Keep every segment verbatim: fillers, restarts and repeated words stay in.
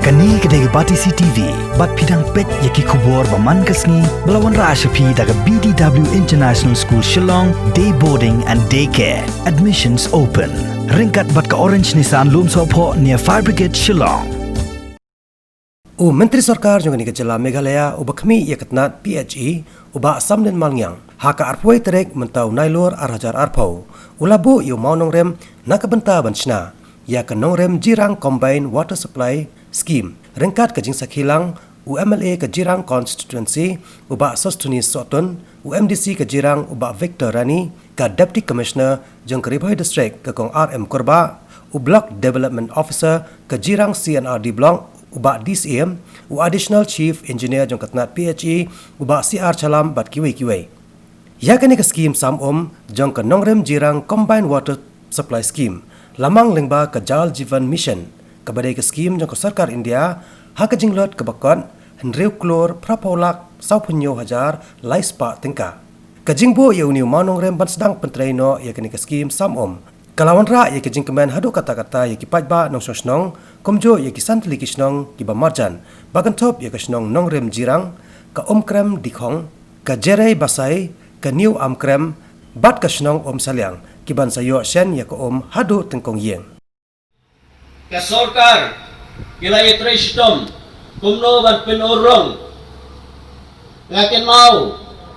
Kane ka dei ka Batesi T V, bad phi dang peit ïa ki khubor ba man ka sngi, ba la wanrah sha phi da ka B D W International School Shillong, Day Boarding and Day Care. Admissions open. Ryngkat bad ka Orange Nissan Lumsohphoh near Fire Brigade Shillong. U Myntri Sorkar jong kane ka jylla Meghalaya, uba khmih ïa ka tnat P H E, u Bah Samden Malngiang, ha ka arphew tarik mynta u Nailur ar hajar arphew, u la buh ïa u mawnongrim na ka bynta ban shna ïa ka Nongrim Jirang Combined Water Supply Scheme, ryngkat ka jingsakhi lang u M L A ka Jirang Constituency, u Bah Sosthenes Sohtun, u M D C ka Jirang, u Bah Victor Rani, ka Deputy Commissioner jong ka Ri Bhoi District, ka Kong R M Kurbah, u Block Development Officer ka Jirang C and R D Block, u Bah D C M, u Additional Chief Engineer jong ka tnat P H E, u Bah C R Chalam, bad kiwei kiwei. Ïa kane ka skhim sam um jong ka Nongrim Jirang Combined Water Supply Scheme, la mang lyngba ka Jal Jeevan Mission, kaba dei ka skhim jong ka Sorkar India, ha ka jinglut kaba kot hynriew klur phraphew lak sawphew hynñiew hajar lai spah tyngka. Ka jingbuh ïa une u mawnongrim ban sdang pyntrei noh ïa kane ka skhim sam um, ka la wanrah ïa ka jingkmen haduh katta katta ïa ki paidbah nongshong shnong, kumjuh ïa ki san tylli ki shnong kiba marjan, ba kynthup ïa ka shnong Nongrim Jirang, ka Umkrem Dikhong, ka Jerei Basai, ka New Amkrem, bad ka shnong Umsaliang, kiban sa ïoh shen ïa ka um haduh tyngkong ïing. Ka sorkar ki la ïatrei shitom kumno ban pynurlong. Nga kynmaw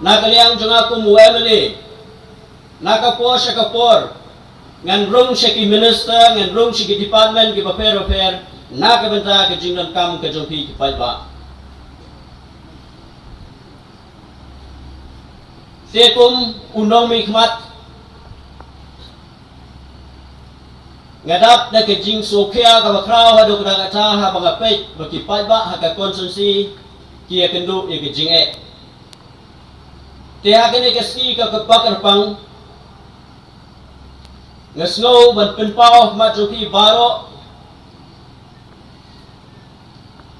na ka liang jong nga kum u M L A, na ka por sha ka por ngan rung sha ki minister, ngan rung sha ki department kiba pher bapher na ka bynta ka jingdonkam ka jong phi ki paidbah. Te kum u nongmihkhmat, nga dap da ka jingsngewkhia kaba khraw haduh katta katta haba nga peit ba ki paidbah ha ka constituency ki ïakynduh ïa ka jingeh. Te ha kane ka sngi ka, ka bakyrpang, nga sngew ban pynpaw ha khmat jong phi baroh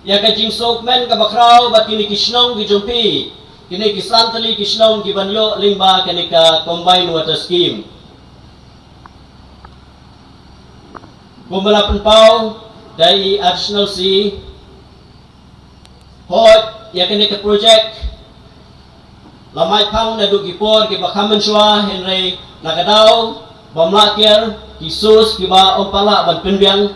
ïa ka jingsngewkmen kaba khraw bad kine ki shnong ki jong phi, kine ki san tylli ki shnong kiban ïoh lyngba kane ka Combined Water Scheme. Kumba la pynpaw da i Additional C, hooid, ïa kane ka project la mait phang naduh ki por kiba kham mynshuwa, hynrei na ka daw bym lah kiar, ki source kiba ym pat lah ban pynbiang.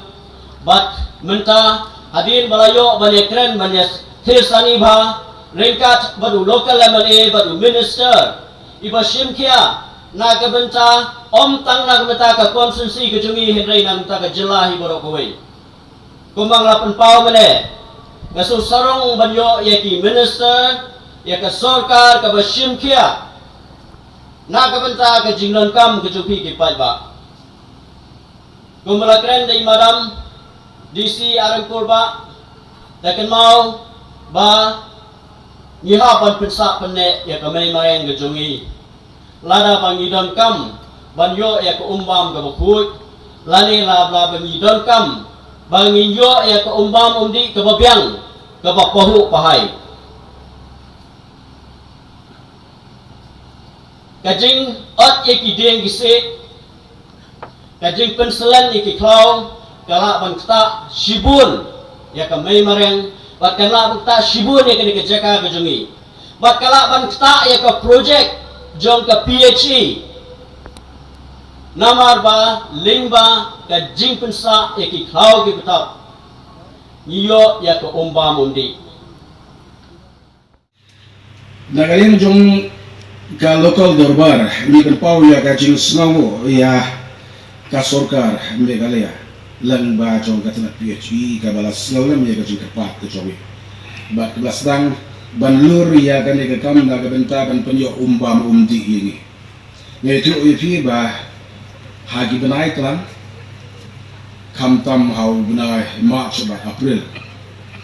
Bad mynta hadien ba la ïoh ban ïakren ban ïathir sani bha ryngkat bad u local M L A bad u minister, iba shim khia na ka bynta, ym tang na ka bynta ka constituency ka jong ngi, hynrei na ka bynta ka jylla hi baroh kawei. Kumba nga la pynpaw mynne, nga sngewsarong ban ïoh ïa ki minister, ïa ka sorkar kaba shim khia na ka bynta ka jingdonkam ka jong phi ki paidbah. Kumba la kren da i Madam D C R M Kurbah, da kynmaw ba ngi hap ban pynsah pynneh ïa ka mei mariang ka jong ngi. Lada ba ngi donkam ban ïoh ïa ka um bam kaba khuid, lane lada ba ngi donkam ba ngi ïoh ïa ka um bam um dih kaba biang, kaba pahuh pahai. Ka jingot ïa ki dieng ki siej, ka jingpynslem ïa ki khlaw, ka lah ban ktah shibun ïa ka mei mariang, bad ka lah ban ktah shibun ïa kane ka jaka ka jong ngi. Bad ka lah ban ktah ïa ka project jong ka P H E. Namar ba lyngba ka jingpynsah ïa ki khlaw ki btap, ngi ïoh ïa ka um bam um dih. Na ka liang jong ka local dorbar, ngi pynpaw ïa ka jingsngew ïa ka sorkar Meghalaya lyngba jong ka tnat P H E kaba la sngewlem ïa ka jingkyrpad ka jong ngi. Bad kaba la sdang ban lur ïa kane ka kam na ka bynta ban pynïoh um bam um dih ïa ngi. Nga ïathuh ïa phi ba ha ki bnai tlang, khamtam ha u bnai March bad April,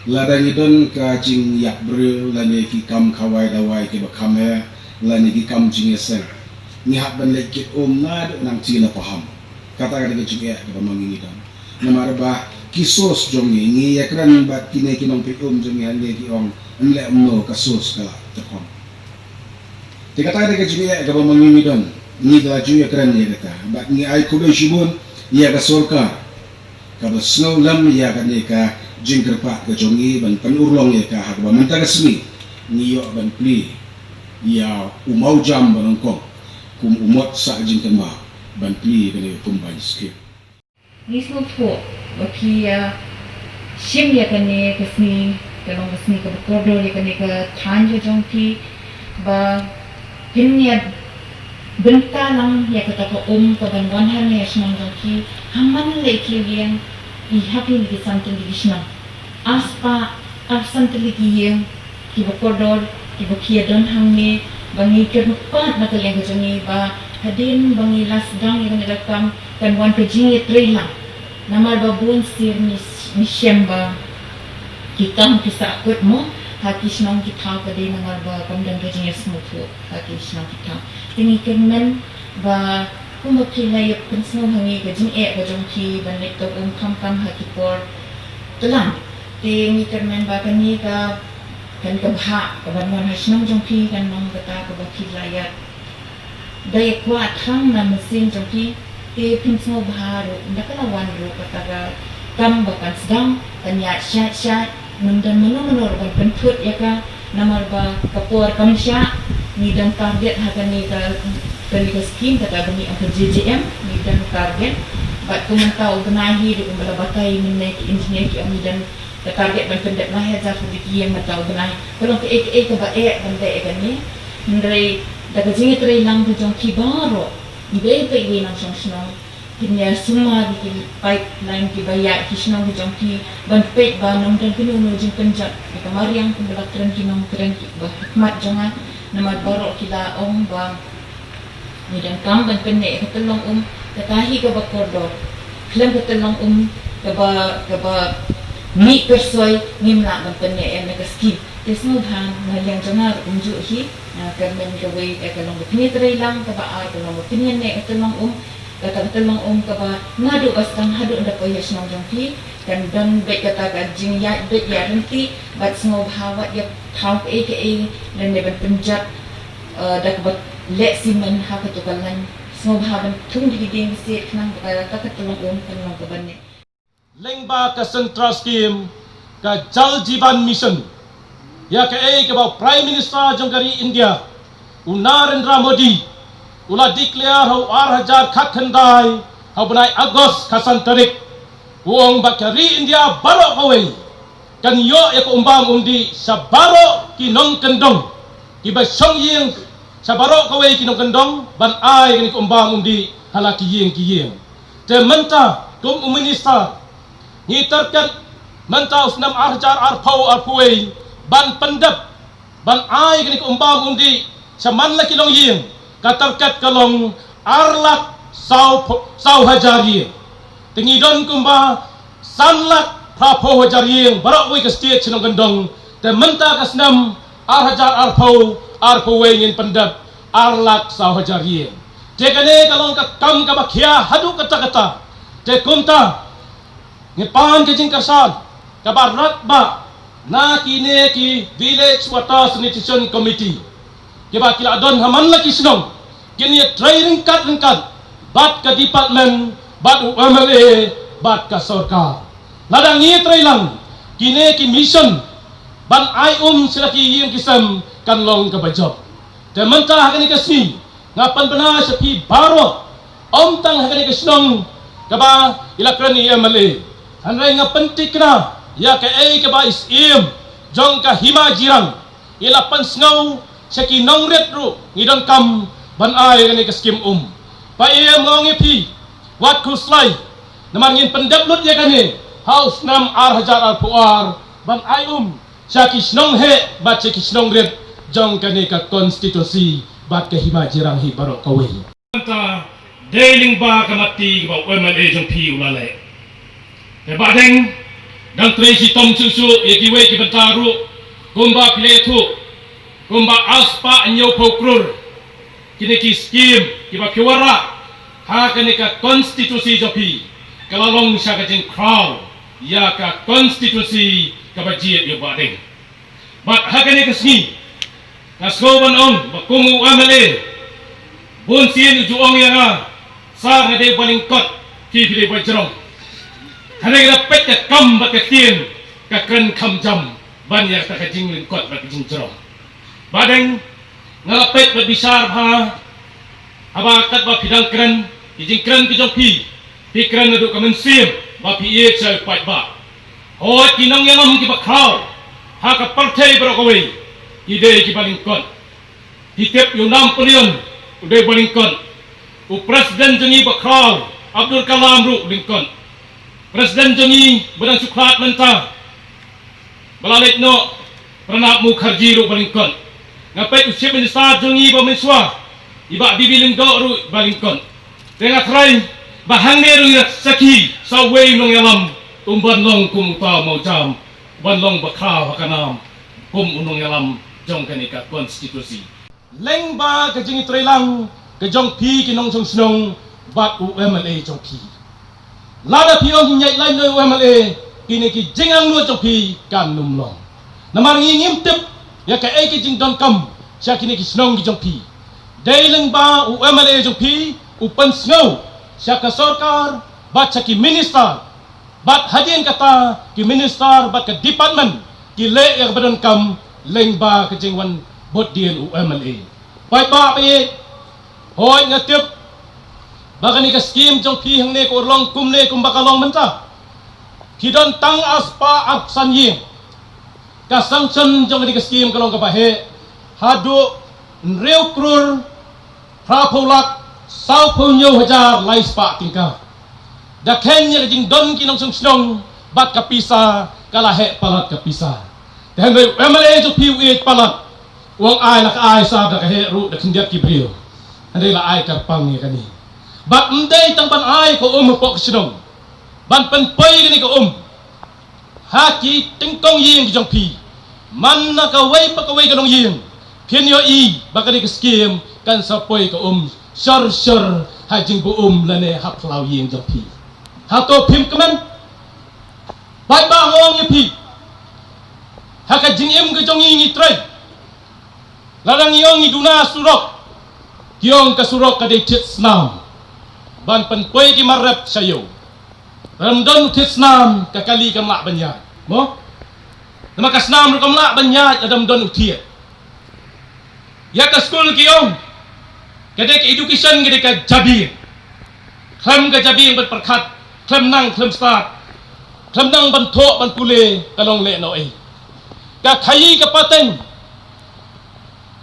lada ngi don ka jingïap briew lane ki kam khawai dawai kiba kham eh, lane ki kam jingïaseng, ngi hap ban leit kit um naduh nangtei na paham. Kata ka dei ka jingeh kaba ma ngi ngi don. Namar ba ki source jong ngi, ngi ïakren bad kine ki nongpeit um jong ngi, hangne ki ong, ym leh kumno, ka source ka la tyrkhong. Te kata ka dei ka jingeh kaba ma ngi ngi don. Ngi la ju ïakren ïa kata, bad ngi ai khublei shibun ïa ka sorkar kaba sngewlem ïa kane ka Jingkyrpad ka jong ngi ban pynurlong ïa ka ha kaba mynta ka sngi ngi ïoh ban plie ïa u mawjam ba nyngkong kum u mot sah jingkynmaw ban plie ïa kane ka combined scheme. Ngi sngewthuh ba phi ïa shim ïa kane ka sngi, ka long ka sngi kaba kordor ïa kane ka thaiñ ka jong phi, ba phin ïa bynta lang ïa kata ka um kaban wan hangne ha shnong jong phi, ha man la ki ïing, i ha phi ne ki san tylli ki shnong. Ar spah, ar san tylli ki ïing, kiba kordor, kiba phi ïa don hangne, ba ngi kyrpad na ka liang ka jong ngi, ba hadien ba ngi la sdang ïa kane ka kam, kan wan ka jingïatreilang. Namar ba bun sien ngi, ngi shem ba ki kam ki sahkut mo ha ki shnong ki thaw, ka dei namar ba kam don ka jingïasngewthuh ha ki shnong ki thaw. Te ngi kyrmen ba kumba phi la ïa pynsngew ha ngi ka jingeh ka jong phi ban leit to um khamtam ha ki por tlang. Te ngi kyrmen ba kane ka, kan ka bhah kaban wan ha shnong jong phi kan long kata kaba phi la ïa da ïa kwah thrang na mynsiem jong phi, te phin sngewbha ruh, ynda ka la wan ruh kata ka kam ba kan sdang, kan ïaid shait shait, ym don mano mano ruh ban pynthut ïa ka, namar ba ka por kam shah. Ngi don target ha kane ka, kane ka scheme, kata ba ngi ong ka J J M, ngi don target. Bad kumta u bnai hi ruh kumba la batai mynne ki engineer ki ong ngi don ka target ban pyndep lai hajar tylli ki ïing mynta u bnai. Ka long kaei kaei kaba eh ban leh ïa kane. Hynrei da ka jingïatreilang ka jong phi baroh, iwei pa iwei nongshong shnong, phin ïa sumar ïa ki pipeline kiba ïaid ki shnong ki jong phi, ban peit ba ym don kano kano jingpynjot ïa ka mariang kumba la kren ki nongkren kiba ha khmat jong nga. Namar baroh ki la ong ba ngi donkam ban pynneh ïa ka tyllong um, kata hi kaba kordor. Khlem ka tyllong um kaba, kaba mih kyrsoi, ngim lah ban pynneh ïa kane ka skim. Te sngewbha na liang jong nga ruh kumjuh hi, ah, kyrmen kawei, eh, ka long ba phin ïatreilang, kaba ar ka long ba phin ïaneh ïa ka tyllong um, kata ka tyllong um kaba naduh ba sdang haduh ynda poi ha shnong jong phi, kan don beit kata ka jingïaid beit ïaid ryntih, bad sngewbha wat ïa thaw kaei kaei lane ban pynjot, eh, da kaba leh simen ha kato ka lain. Sngewbha ban thung da ki dieng basiej khnang ba kata ka tyllong um kan long kaba neh. Lyngba ka Central Scheme ka Jal Jeevan Mission, ïa kaei kaba u Prime Minister jong ka ri India, u Narendra Modi, u la declare ha u ar hajar khatkhyndai, ha u bnai August khatsan tarik. U ong ba ka ri India baroh kawei kan ïoh ïa ka umbam umdih sha baroh ki nongkyndong, kiba shong ïing, sha baroh kawei ki nongkyndong, ban ai kane ka umbam umdih ha la ki ïing ki ïing. Te mynta kum u minister, ngi target mynta u snem ar hajar arphew arphew wei ban pyndep, ban ai kane ka umbam umdih sha man la ki longïing, ka target ka long ar lak saw phew, saw hajar ïing. Te ngi don kumba san lak phraphew hajar ïing baroh kawei ka state shnong kyndong. Te mynta ka snem ar hajar arphew arphew wei ngin pyndep ar lak saw hajar ïing. Te kane ka long ka kam kaba khia haduh katta katta. Te kumta ngi pan ka jingkyrshan kaba radbah na kine ki Village Water Sanitation Committee, kiba ki la don ha man la ki shnong, kin ïatrei ryngkat ryngkat bad ka department, bad u M L A, bad ka sorkar. Lada ngi ïatrei lang, kine ki mission ban ai um sha la ki ïing ki sem kan long kaba jop. Te mynta ha kane ka sngi nga pynbna sha phi baroh, ym tang ha kane ka shnong kaba i la kren i M L A, hynrei nga pyntikna ïa kaei kaba i Syiem jong ka Hima Jirang i la pynsngew sha ki nongrit ruh, ngi donkam ban ai kane ka skim um. Ba ïa, nga ong ïa phi, wat khuslai, namar ngin pyndep lut ïa kane ha u snem ar hajar arphew ar ban ai um sha ki shnong heh bad sha ki shnong rit jong kane ka constituency bad ka Hima Jirang hi baroh kawei. Mynta dei lyngba ka mati kaba u M L A jong phi u la leh. Te Bahdeng, dang trei shitom shuh shuh ïa kiwei ki bynta ruh, kumba phi la ïathuh, kumba ar spah hynñiewphew klur. Kine ki skim kiba phi wanrah ha kane ka constituency jong phi, ka la long sha ka jingkhraw ïa ka constituency kaba jied ïa u Bahdeng. Bad ha kane ka sngi nga sngew ban ong ba kum u M L A, bun sien u ju ong ïa nga, sir, nga dei ba lyngkot, phi phi dei ba jrong. Hynrei nga da peit ka kam bad ka ktien ka kren kham jam ban ïa kata ka jinglyngkot bad ka jingjrong. Ba dang nga la peit bad bishar bha haba katba phi dang kren ki jingkren ki jong phi, phi kren naduh ka mynsiem ba phi ïeit sha u paidbah. Hooid, ki nongïalam kiba khraw ha ka pyrthei baroh kawei ki dei kiba lyngkot. Phi tip ïa u Napoleon u dei ba lyngkot. U president jong ngi ba khraw Abdul Kalam ruh lyngkot. President jong ngi ba dang shu khlad mynta ba la leit noh, Pranab Mukherjee ruh ba lyngkot. Nga peit u chief minister jong ngi ba mynshuwa, i Bah B B Lyngdoh ruh ba lyngkot. Te nga tharai ba hangne ruh ngi sakhi sa uwei u nongïalam um ban long kum uta u mawjam, ban long ba khraw ha ka nam kum u nongïalam jong kane ka constituency. Lyngba ka jingïatreilang ka jong phi ki nongshong shnong bad u M L A jong phi. Lada phi ong ngin ïaid laiñ noh ïa u M L A, kine ki jingangnud jong phi kan ym long. Namar ngi ngim tip ïa kaei ka jingdonkam sha kine ki shnong ki jong phi. Dei lyngba u M L A jong phi u pynsngew sha ka sorkar bad sha ki minister. Bad hadien kata ki minister bad ka department ki leh ïa kaba donkam lyngba ka jingwan bud dien u M L A. Paidbah ba ïeit, hooid nga tip ba kane ka skim jong phi hangne ka urlong kumne kumba ka long mynta. Ki don tang arspah arphew san ïing. Ka sanction jong kane ka skim ka long kaba heh haduh hynriew klur phraphew lak sawphew hynñiew hajar laispah tyngka. Da kheiñ ïa ka jingdon ki nongshong shnong bad ka pisa ka la heh palat ka pisa. Te hynrei u M L A jong phi u ïeit palat, u ong ai la ka ai sa da ka heh ruh da khyndiat ki briew. Hynrei la ai kyrpang ïa kane. Bad ym dei tang ban ai ka um hapoh ka shnong, ban pynpoi kane ka um ha ki tyngkong ïing ki jong phi. Man na kawei pa kawei ka nongïing phin ïohi ba kane ka skim kan sa poi ka um shor shor ha jingbuh um lane ha phyllaw ïing jong phi. Hato phim kmen? Paidbah, nga ong ïa phi, ha ka jingim ka jong ngi ngi trei. Lada ngi ong ngi duna surok, ki ong ka surok ka dei thied snam ban pynpoi ki mar rep sha ïew. Lada ym don u thied snam ka kali kam lah ban ïaid, mo? Namar ka snam ruh kam lah ban ïaid lada ym don u thied. Ïa ka skul ki ong ka dei ka education, ka dei ka jabieng. Khlem ka jabieng ban pyrkhat, khlem nang khlem stad, khlem nang ban thoh ban pule, ka long lehnohei. Ka khaïi ka pateng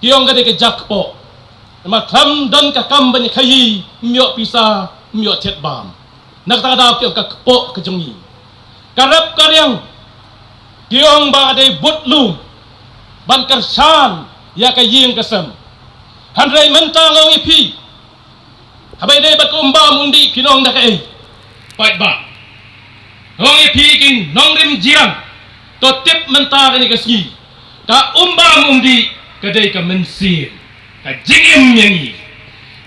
ki ong ka dei ka ja kpoh. Namar khlem don ka kam ban ïa khaïi, ym ïoh pisa, ym ïoh thied bam. Na kata ka daw ki ong ka kpoh ka jong ngi. Ka rep ka riang ki ong ba ka dei bud lum ban kyrshan ïa ka ïing ka sem. Hynrei mynta nga ong ïa phi, haba ïadei bad ka um bam um dih phin ong da kaei? Paidbah, nga ong ïa phi ki nongrim jingïarap, to tip mynta kane ka sngi, ka um bam um dih ka dei ka mynsiem, ka jingim ïa ngi.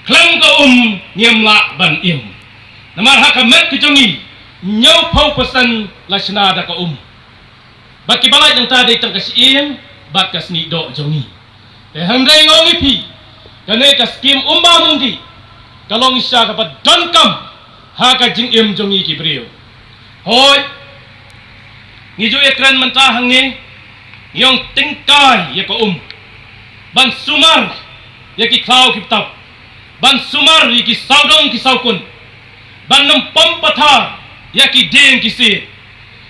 Khlem ka um ngim lah ban im. Namar ha ka met ka jong ngi, hynñiewphew percent la shna da ka um. Bad kiba lait nangta dei tang ka shyieng bad ka snieh doh jong ngi. Te hynrei nga ong ïa phi, kane ka skim um bam um dih ka long shisha kaba donkam ha ka jingim jong ngi ki briew. Hooid, ngi ju ïakren mynta hangne, ngi ong tyngkai ïa ka um, ban sumar ïa ki khlaw ki btap, ban sumar ïa ki sawdong ki sawkun, ban nym pom pathar ïa ki dieng ki siej.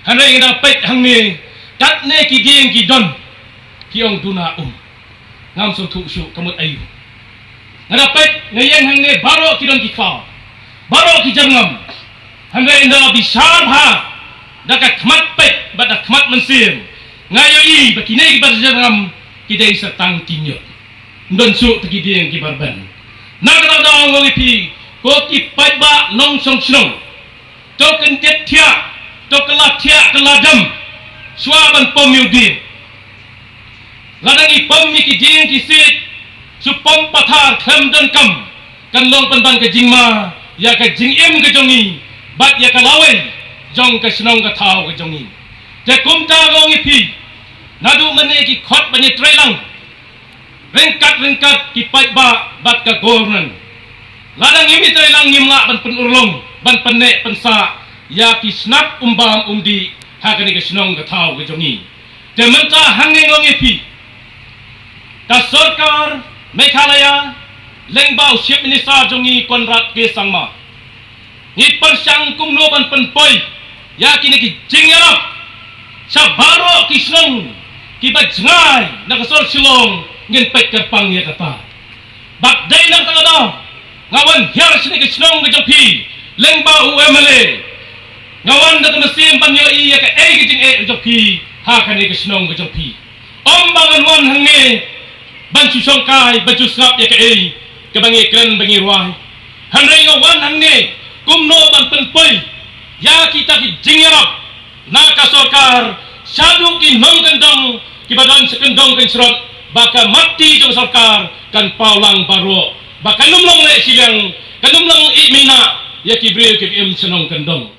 Hynrei ngi dang peit hangne, katne ki dieng ki don, ki ong duna um. Ngam sngewthuh shuh ka mut aïu. Nga da peit, nga ïeng hangne baroh ki don ki khlaw, baroh ki jyrngam. Hynrei ynda bishar bha da ka khmat peit bad da khmat mynsiem, nga ïohi ba kine kiba jyrngam ki dei sa tang ki ñiut. Ym don shuh ta ki dieng kiba rben. Na kata ka daw nga ong ïa phi, ko ki paidbah nongshong shnong, to kyndit thiah, to kylla thiah kylla dem shuwa ban pom ïa u dieng. Lada ngi pom ïa ki dieng ki siej shu pom pathar khlem donkam, kan long pynban ka jingma ïa ka jingim ka jong ngi bad ïa ka lawei jong ka shnong ka thaw ka jong ngi. Te kumta nga ong ïa phi, naduh mynne ki khot ban ïatreilang ryngkat ryngkat ki paidbah bad ka government. Lada ngim ïatreilang ngim lah ban pynurlong, ban pynneh pynsah ïa ki shnat um bam um dih ha kane ka shnong ka thaw ka jong ngi. Te mynta hangne nga ong ïa phi, ka sorkar Meghalaya lyngba u Chief Minister jong ngi Conrad K Sangma, ngi pyrshang kumno ban pynpoi ïa kine ki jingïarap sha baroh ki shnong kiba jngai na ka sor Shillong. Ngin peit kyrpang ïa kata. Bad dei na kata ka daw nga wan hiar sha kane ka shnong ka jong phi lyngba u M L A. Nga wan da ka mynsiem ban ïohi ïa kaei ka jingeh ka jong phi ha kane ka shnong ka jong phi. Ym ba ngan wan hangne ban shu shongkai, ban shu sngap ïa kaei kaba ngi kren, ba ngi rwai. Hynrei nga wan hangne kumno ban pynpoi ïa kita ki jingïarap na ka sorkar shaduh ki nongkyndong kiba don sha kyndong kynshrat, ba ka matti jong sorkar kan paw lang baroh, ba kan ym long leh shiliang, kan ym long ih minah ïa ki briew kiba im sha nongkyndong.